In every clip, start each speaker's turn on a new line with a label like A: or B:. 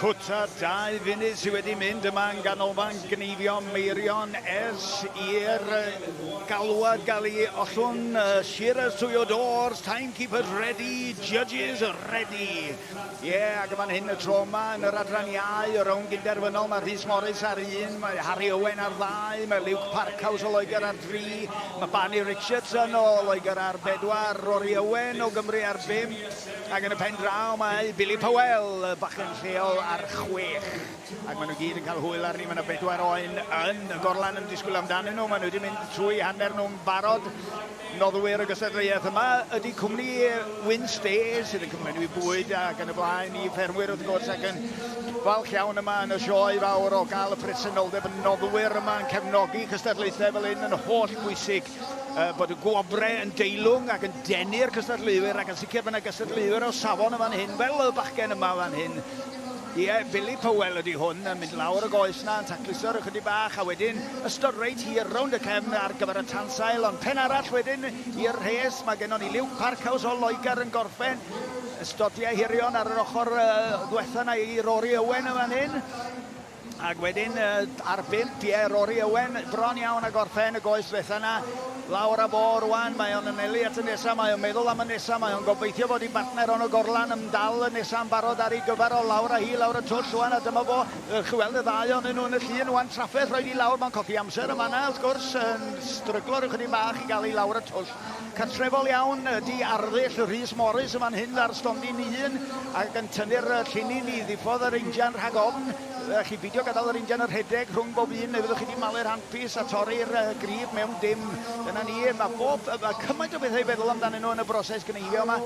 A: Cwta 2 funud sydd wedi mynd yma yn ganolfan gneifio Meirion ers i'r galwad gael ei ollwng. Shearers to your doors, timekeepers ready, judges ready. Ie, yeah, ac yn fan hyn y tro yma yn yr adran iau, y rownd gynderfynol, mae Rhys Morris ar un, mae Harry Owen ar ddau, mae Luke Parkhouse o Loegr ar dri, mae Barney Richardson o Loegr ar bedwar, Rory Owen o Gymru ar bump, Ac yn y pen draw mae Billy Powell, y bachgen lleol, ar chwech. Ac maen nhw gyd yn cael hwyl arni. Mae yna bedwar oen yn y gorlan yn disgwyl amdanyn nhw. Maen nhw wedi mynd trwy hanner nhw'n barod. Noddwyr y gystadleuaeth yma ydy cwmni Wynnstay sydd yn cyflenwi bwyd ac yn y blaen i ffermwyr wrth gwrs ac yn falch iawn yma yn y sioe fawr o gael y presenoldeb y noddwyr yma yn cefnogi cystadlaethau fel hyn yn holl bwysig. Bod y gwobrau yn deilwng ac yn denu'r cystadleuwyr ac yn sicr mae yna gystadleuwyr o safon yn fan hyn, fel y bachgen yma fan hyn. Ie, Billy Powell ydy hwn, yn mynd lawr y goes na, yn tacluso rhyw chydig bach, a wedyn ystod reit hir rownd y cefn ar gyfer y tansail, ond pen arall wedyn i'r rhes, mae gennon ni Luke Parkhouse o Loegr yn gorffen, ystodiau hirion ar yr ochr ddwetha na i Rory Owen yn fan hyn. Ac wedyn ar bump, ie, Rory Owen, bron iawn a gorffen y goes ddwetha 'na. Lawr â fo rwan, mae o'n anelu at y nesa, mae o'n meddwl am y nesa, mae o'n gobeithio fod ei bartner o'n y gorlan yn dal y nesa yn barod ar ei gyfer o, lawr â hi, lawr y twll rwan, a dyma fo, chi weld y ddau ohonyn nhw yn y llun rwan, trafferth rhoid hi lawr, mae'n colli amser yn fan'na wrth gwrs, yn stryglo rhyw chydig bach i gael hi lawr y twll. Cartrefol iawn ydi arddull Rhys Morris yn fan hyn ar stondin un ac yn tynnu'r llinyn i ddiffodd yr injan rhag ofn. Chi beidio gadael yr injan yn rhedeg rhwng bob un neu fyddwch chi wedi malu'r handpiece a torri'r grib mewn dim. Dyna ni, mae bob, mae cymaint o bethau i feddwl amdanyn nhw yn y broses gneifio yma.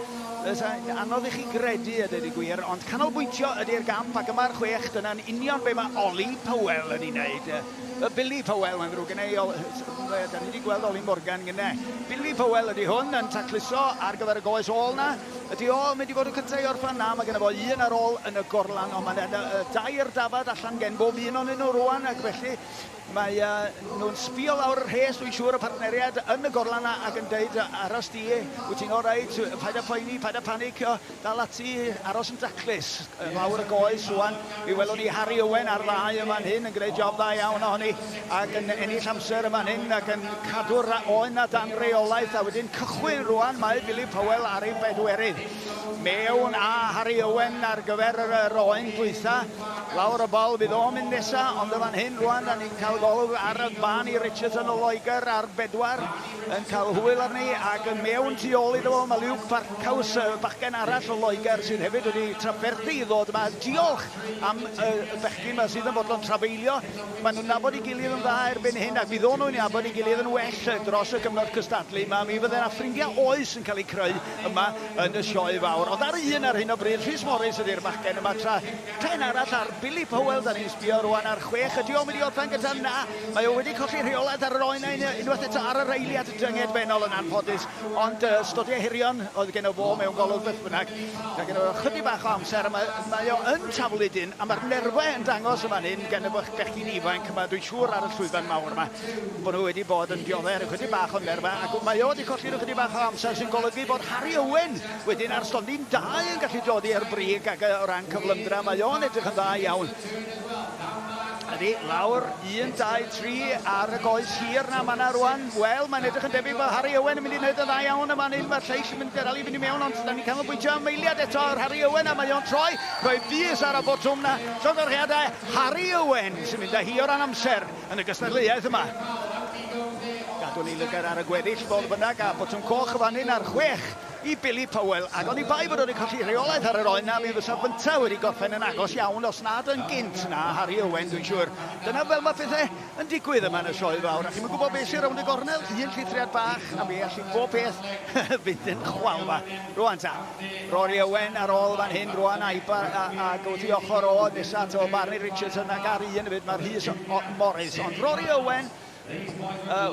A: Anodd i chi gredu a dweud y gwir, ond canolbwyntio ydy'r gamp ac yma'r chwech, dyna'n union be mae Ollie Powell yn ei wneud. Billy Powell, mae'n ddrwg gen i, da ni wedi gweld Ollie Morgan gynne. Billy Powell ydy hwn yn tacluso ar gyfer y goes ôl na. Ydy o yn mynd i fod y cyntaf i orffen? Na, mae genno fo un ar ôl yn y gorlan, ond mae yna dair dafad allan gen bob un ohonyn nhw rwan, ac felly mae nhw'n sbio lawr y rhes, dwi'n siŵr, y partneriaid yn y gorlan na ac yn deud, aros di, wyt ti'n oreit, paid â phoeni, paid â panicio. Dal ati, aros yn daclus. Lawr y goes rwan. Mi welwn ni Harry Owen ar ddau yn fan hyn yn gwneud job dda iawn ohoni ac yn ennill amser yn fan hyn ac yn cadw'r oen na dan reolaeth a wedyn cychwyn rwan mae Billy Powell ar ei bedwerydd. Mewn a Harry Owen ar gyfer yr, yr oen dwytha. Lawr y bol fydd o'n mynd nesa ond yn fan hyn rwan da ni'n cael golwg ar Barney Richardson o Loegr ar bedwar. yn cael hwyl arni ac yn mewn tu ôl iddo fo mae Luke Parkhouse, bachgen arall o Loegr sydd hefyd wedi trafferthu i ddod yma. Diolch am y bechgyn yma sydd yn fodlon trafeilio. Maen nhw'n nabod ei gilydd yn dda erbyn hyn ac mi ddôn nhw'n nabod ei gilydd yn well dros y gyfnod cystadlu yma. Mi fydde yna ffrindiau oes yn cael eu creu yma yn y sioe fawr. Ond ar un ar hyn o bryd, Rhys Morris ydy'r bachgen yma tra Pen arall ar Billy Powell, da ni'n sbio rwan ar chwech. Ydy o'n mynd i orffen gyda? Na, mae o wedi colli rheolaeth ar yr oen unwaith eto ar yr eiliad dyngedfennol yn anffodus. Ond stodiau hirion oedd gen o fo mewn golwg beth bynnag. Mae gen o chydig bach o amser a mae, mae o yn taflu dyn a mae'r nerfau yn dangos yn fan hyn gen y bechgyn ifanc yma, dwi'n siŵr ar y llwyfan mawr yma, bod nhw wedi bod yn dioddef rhyw chydig bach o nerfau ac mae o wedi colli rhyw chydig bach o amser sy'n golygu bod Harry Owen Wedyn ar stondin dau yn gallu dod i'r brig ac o ran cyflymdra mae o'n edrych yn dda iawn. Ydy, lawr, 1, 2, 3 ar y goes hir na mae yna rwan. Wel, mae'n edrych yn debyg bod Harry Owen yn mynd i wneud yn dda iawn yma. Mae'r lleill yn mynd dal i fynd i mewn, ond da ni'n canolbwyntio am eiliad eto ar Harry Owen a mae o'n troi, rhoi bys ar y botwm na. Llongyfarchiadau Harry Owen sy'n mynd â hi o ran amser yn y gystadleuaeth yma. Gadwn ni lygad ar y gweddill fodd bynnag a botwm coch y fan hyn ar chwech i Billy Powell, ac oni bai bod o wedi colli rheolaeth ar yr oen 'na, mi fysa fynta wedi gorffen yn agos iawn, os nad yn gynt na Harry Owen, dwi'n siŵr. Dyna fel mae pethau yn digwydd yma yn y sioe fawr, a chi'm yn gwybod beth sy'n rownd y gornel, un llithriad bach, a mi all bob peth fynd yn chwalfa. Rwan ta, Rory Owen ar ôl fan hyn rwan, a'i ac wrth i ochr o nesa ato Barney Richardson ac ar un hefyd mae Rhys Morris, ond Rory Owen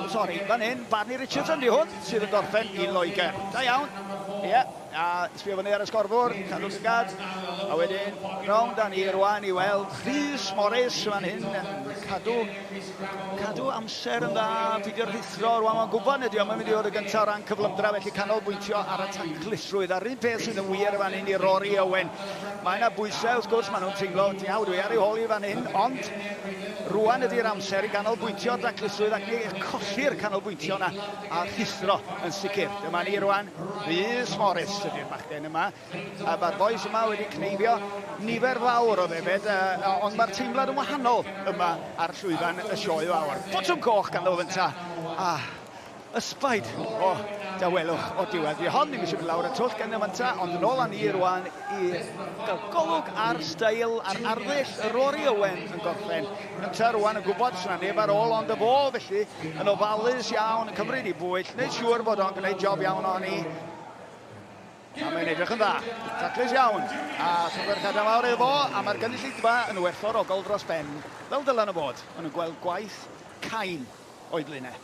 A: Sori, fan hyn, Barney Richardson di hwn, sydd yn gorffen i Loegr. Da iawn. Ie. Yeah. A sbio fyny ar y sgorfwr, cadw llygad. A wedyn, rownd â ni rwan i weld Rhys Morris fan hyn yn cadw, cadw amser yn dda, peidio rhuthro. Rwan mae'n gwybod nid yw'n mynd i fod y gyntaf o ran cyflymdra, felly canolbwyntio ar y taclusrwydd. A'r un peth sydd yn wir fan hyn i Rory Owen. Mae yna bwysau, wrth gwrs, maen nhw'n teimlo, diaw, dwi ar ei hôl i fan hyn, ond rwan ydy'r amser i ganolbwyntio ar daclusrwydd ac ni colli'r canolbwyntio yna a rhuthro yn sicr. Dyma ni rwan, Rhys Morris ydy'r bachgen yma. A mae'r bois yma wedi cneifio nifer fawr o ddefed, ond mae'r teimlad yn wahanol yma ar llwyfan y sioe fawr. Botwm coch ganddo fo fynta. A ysbaid o dawelwch o diwedd. Di hon ddim eisiau mynd lawr y twll gan fynta, ond yn ôl â ni rwan i gael golwg ar steil, ar arddull Rory Owen yn gorffen. Ynta rwan yn gwybod sy'n neb ar ôl ond y fo, felly yn ofalus iawn, yn cymryd i bwyll, wneud siŵr bod o'n gwneud job iawn ohoni. A mae'n edrych yn dda. Taclus iawn. A llongyfarchiadau mawr iddo fo, a mae'r gynulleidfa yn werthfawrogol dros ben, fel dylen nhw fod. Maen nhw'n gweld gwaith cain o'i blaenau.